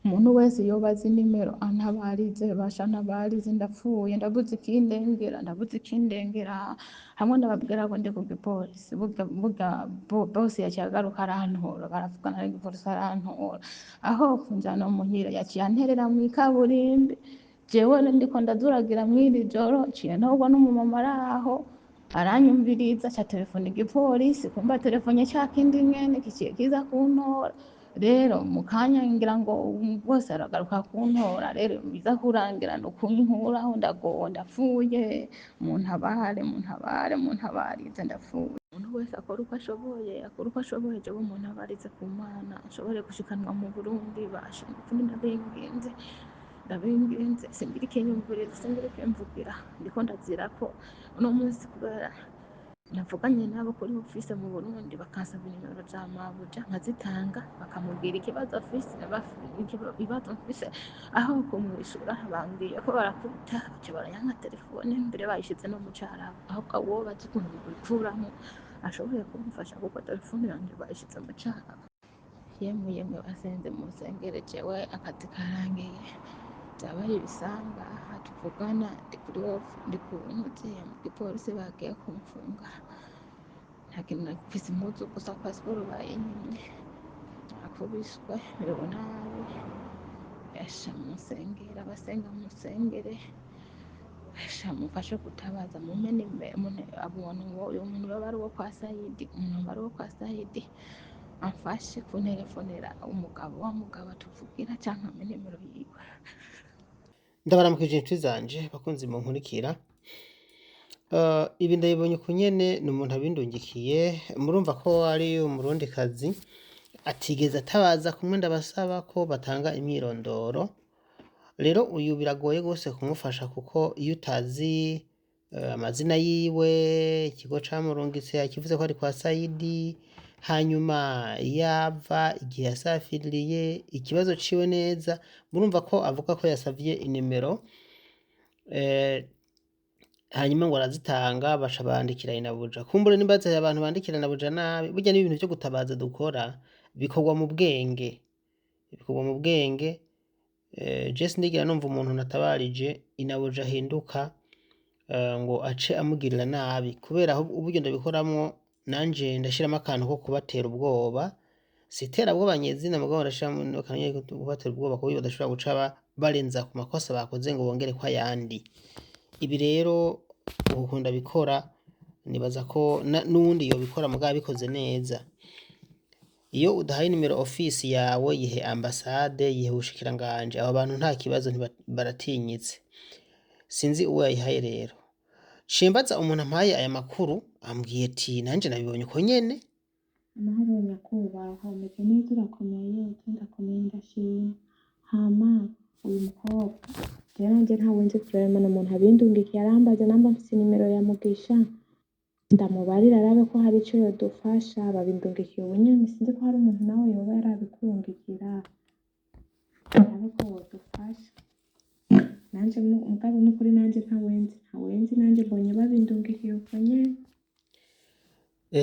Umuntu wese yoba azi inimero antabarize, basha antabarize, ndapfuye, ndabuze ikindengera, ndabuze ikindengera. Hamwe ndababwira ko ndi ku gipolisi, burya burya bose yaciye agaruka arantora, baravugana n'igipolisi arantora. Aho kunjana muhira yaciye anterera mw'ikaburimbi, jewe ndiko ndazuragira mw'iri joro, nciye ntorwa n'umumama araho aranyumviriza, aca telefona igipolisi, kumba telefonye ca kindi nyene kiciye kiza kuntora. Rero mu kanya ngira ngo bose aragaruka kuntora, rero biza kurangira ni ukunkuraho, ndagowe, ndapfuye, muntabare, muntabare, muntabarize, ndapfuye. Umuntu wese akora uko ashoboye, akora uko ashoboye, jewe muntabarize ku Mana nshobore gushikanwa mu Burundi, basha nukuri ndabinginze, ndabinginze, singira ikinyumviriza, singira ikimvugira, ndiko ndazira ko uno munsi kubera navuganye nabo kuri ofise mu Burundi, bakansaba inimero za mabuja nkazitanga, bakamubwira ikibazo afise, ibibazo mfise, aho kumwishura bambwiye ko barakubita, baca baranyanka telefone, mbere bayishize no mu carabu. Ahubwo uwo bazi ukuntu bikuramwo ashoboye kumfasha, kuko telefone yanje bayishize mu carabu. Yemwe yemwe basenze, munsengere, jewe akazi karangiye, vyabaye ibisanga. Aha tuvugana ndi kuri off, ndi ku ntuzeya mu gipolisi, bagiye kumfunga, nta kintu mfise, impuzu gusa, pasiporo bayinyimye, nakubiswe, merewe nabi. Esha munsengere, abasenga munsengere, esha mumfashe gutabaza, mumpe abantu, uyu muntu yoba ari uwo kwa Sayidi, umuntu yoba ari uwo kwa Sayidi amfashe kunterefonera umugabo wa mugabo atuvugira, canke ampe nimero yiwe. Ndabaramukije inshuti zanje bakunzi munkurikira. Ibi ndabibonye uku nyene, ni umuntu abindungikiye, murumva ko ari umurundikazi atigeze atabaza kumwe ndabasaba ko batanga imyirondoro. Rero uyu biragoye gose kumufasha, kuko iyo utazi amazina yiwe, ikigo camurungitse yakivuze ko ari kwa Sayidi, hanyuma iyo ava, igihe yasafiriye, ikibazo ciwe neza, murumva ko avuga ko yasavye inimero, hanyuma ngo arazitanga, baca bandikira inabuja. Kumbure nimba abantu bandikira inabuja nabi, burya n'ibintu vyo gutabaza dukora bikorwa mu bwenge, bikorwa mu bwenge. Je sindigera numva umuntu natabarije inabuja ahinduka ngo ace amugirira nabi, kubera aho uburyo ndabikoramwo nanje ndashiramo akantu ko kubatera ubwoba, si iterabwoba nyezina, mugabo ndashiramo akantu nyene ko kubatera ubwoba kuburyo badashobora guca barenza ku makosa bakoze ngo bongereko ayandi. Ibi rero uku ndabikora, nibaza ko n'uwundi yobikora mugabo abikoze neza. Iyo udahaye nimero ofisi yawe, yihe ambasade, yihe ubushikiranganji, abo bantu nta kibazo, baratinyitse. Sinzi uwo yayihaye rero. Cimbaza umuntu ampaye aya makuru, ambwiye ati nanje nabibonye uko nyene. Amahoro nyakubahwa, umeze neza, urakomeye? Je ndakomeye, ndashima. Hama uyu mukobwa jewe nanje ntawe nzi kurema, umuntu abindungikiye arambaza namba mfise inimero ya Mugisha, ndamubarira arabe ko hari ico yodufasha. Babindungikiye ubu nyene, sinzi ko hari umuntu nawe yoba yarabikurungikira, arabe ko wodufasha. Nanje mugabo nukuri nanje ntawe nzi, ntawe nzi, nanje mbonye babindungikiye uko nyene.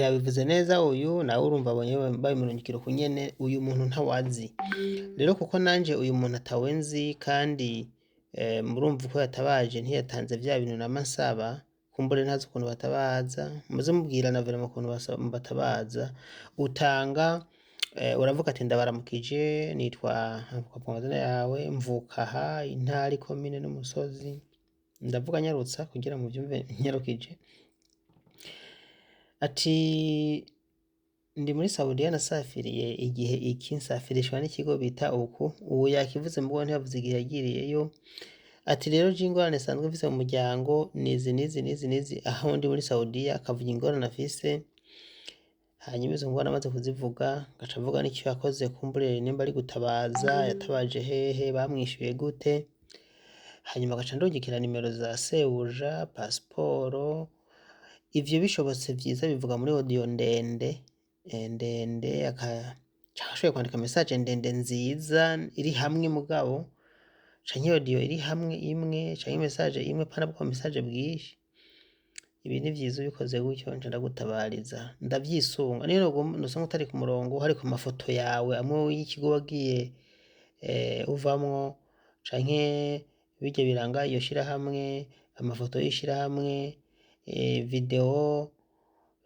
Abivuze neza uyu nawe, urumva abonye babimurungikira uku nyene, uyu muntu ntawazi. Rero kuko nanje uyu muntu atawe nzi, kandi murumva uko yatabaje, ntiyatanze vya bintu nama nsaba, kumbure ntazi ukuntu batabaza, muze mubwirana vraiment ukuntu batabaza. Utanga uravuga ati ndabaramukije, nitwa, ukavuga amazina yawe, mvuka aha, intara, ikomine n'umusozi. Ndavuga nyarutsa kugira muvyumve nyarukije. Ati ndi muri Saudiya, nasafiriye igihe iki, nsafirishwa n'ikigo bita uku. Ubu yakivuze mugabo ntiyavuze igihe yagiriyeyo. Ati rero je ingorane nsanzwe mfise mu muryango nizi nizi nizi nizi, aho ndi muri Saudiya, akavuga ingorane afise. Hanyuma izo ngorane amaze kuzivuga, agaca avuga n'icyo yakoze, kumbure nimba ari gutabaza, yatabaje hehe, bamwishuye gute. Hanyuma agaca ndungikira nimero za sebuja, pasiporo. Ivyo bishobotse vyiza bivuga muri audio ndende, ndende, canke ashoboye kwandika message ndende nziza iri hamwe mugabo, canke audio iri hamwe imwe, canke message imwe, pana bwa message bwinshi. Ibi ni vyiza ubikoze gutyo, nca ndagutabariza, ndavyisunga. Niyo nosanga utari ku murongo, hari ku mafoto yawe amwe y'ikigo wagiye. uvamwo canke birya biranga iyo shirahamwe, amafoto y'ishirahamwe, video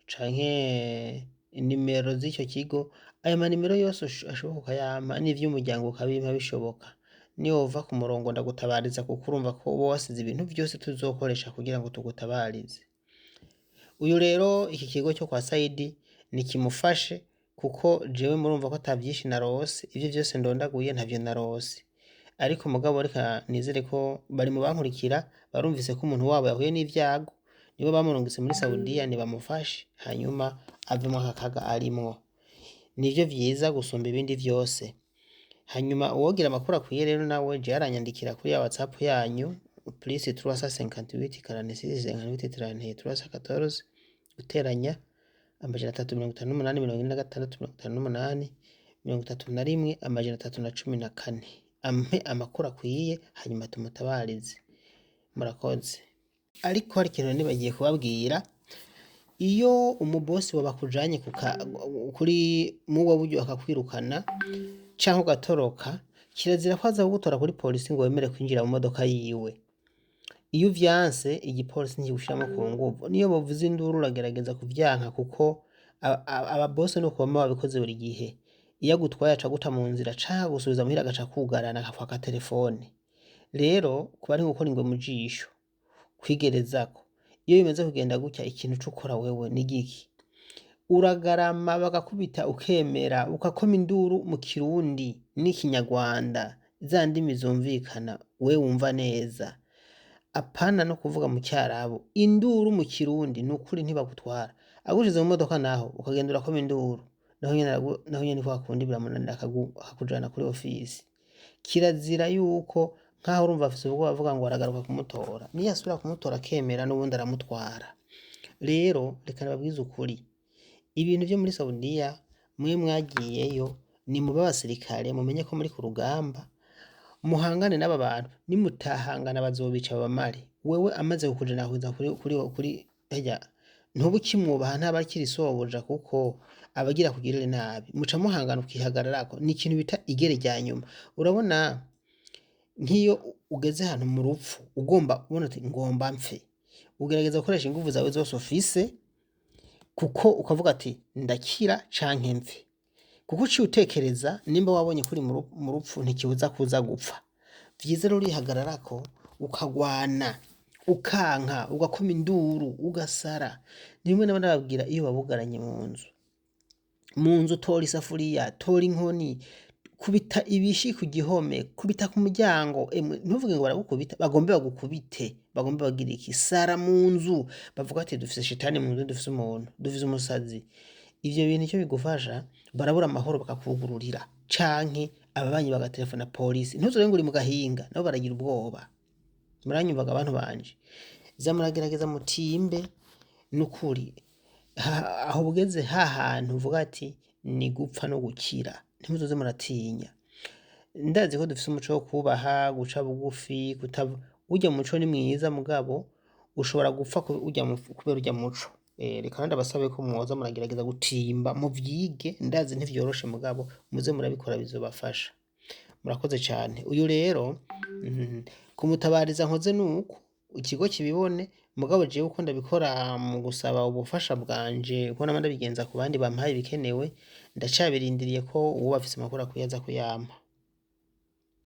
canke inimero z'ico kigo, ayo manimero yose ashoboka ukayampa n'ivy'umuryango ukabimpa bishoboka. Niwova ku murongo ndagutabariza kuko urumva ko uba wasize ibintu vyose tuzokoresha kugira ngo tugutabarize. Uyu rero iki kigo cyo kwa Saidi nikimufashe kuko jewe murumva ko ata vyinshi narose, ivyo vyose ndondaguye ntavyo narose. Ariko mugabo reka nizere ko bari mu bankurikira barumvise ko umuntu wabo yahuye n'ivyago, nibo bamurungitse muri Saudiya nibamufashe hanyuma avemwo aka kaga arimwo. Nivyo vyiza gusumba ibindi vyose. Hanyuma uwogira amakuru akwiye rero nawe jewe aranyandikira kuri ya WhatsApp yanyu plus 358 46 58 31 314 guteranya 358 46 58 31 314, ampe amakuru akwiye hanyuma tumutabarize. Murakoze. Ariko hari ikintu nibagiye kubabwira, iyo umubosi wabakujanye kuri mubwo buryo akakwirukana canke ugatoroka, kirazira ko aza kugutora kuri polisi ngo wemere kwinjira mu modoka yiwe. Iyo uvyanse igipolisi ntikigushiramwo ku nguvu, niyo bovuza induru uragerageza kuvyanka kuko ababosi nuko bama babikoze buri gihe. Iyo agutwaye aca aguta mu nzira canke akagusubiza muhira agaca akugarana akakwaka terefone. Rero kuba ari gukora ingwe mu jisho, kwigerezako. Iyo bimaze kugenda gutya ikintu c'ukora wewe ni giki? Uragarama bagakubita ukemera, ukakoma induru mu Kirundi n'ikinyarwanda, za ndimi zumvikana we wumva neza. Apana no kuvuga mu Cyarabu, induru mu Kirundi nukuri ntibagutwara. Agushize mu modoka naho ukagenda urakoma induru, naho nyene kwa kundi biramunanira akakujana kuri ofisi. Kirazira yuko nkaho urumva afise ubwoba avuga ngo aragaruka kumutora, niyasubira kumutora akemera n'ubundi aramutwara. Rero reka nababwize ukuri, ibintu vyo muri Saudiya mwe mwagiyeyo nimube abasirikare mumenye ko muri ku rugamba, muhangane n'aba bantu, nimutahangana bazobica babamare. Wewe amaze kukujana kuza kuri harya ntuba ukimwubaha ntaba akiri sobuja kuko aba agira akugirire nabi. Muca muhangana ukihagararako, ni ikintu bita igere rya nyuma. Urabona nk'iyo ugeze ahantu mu rupfu ugomba ubona uti ngomba mpfe, ugerageza gukoresha inguvu zawe zose ufise kuko ukavuga ati ndakira canke mpfe. Kuko uciye utekereza nimba wabonye kuri mu rupfu ntikibuza kuza gupfa. Vyiza rero urihagararako ukagwana, ukanka, ugakoma induru, ugasara. Ni bimwe naba ndababwira iyo babugaranye mu nzu. Mu nzu tora isafuriya, tora inkoni, kubita ibishi ku gihome, kubita ku muryango, emwe ntuvuge ngo baragukubita, bagombe bagukubite, bagombe bagire iki, sara mu nzu, bavuga ati dufise shitani mu nzu, dufise umuntu, dufise umusazi. Ivyo bintu ico bigufasha, barabura amahoro bakakugururira, canke ababanyi bagatelefona polisi, ntuzorenge ngo uri mu gahinga, nabo baragira ubwoba. Muranyumvaga abantu banje, za muragerageza mutimbe nukuri, aho bugeze hahantu uvuga ati ni gupfa no gukira, ntimuzoze muratinya. Ndazi ko dufise umuco wo kubaha, guca bugufi, urya muco ni mwiza mugabo ushobora gupfa kubera urya muco. Reka ndabasabe ko mwoza muragerageza gutimba muvyige, ndazi ntivyoroshe mugabo muze murabikora bizobafasha. Murakoze cane. Uyu rero kumutabariza nkoze nuko ikigo kibibone, mugabo jewe uko ndabikora mu gusaba ubufasha bwanje uko nama ndabigenza ku bandi bampaye ibikenewe, ndacabirindiriye ko uwoba afise amakuru akwiye aza kuyampa.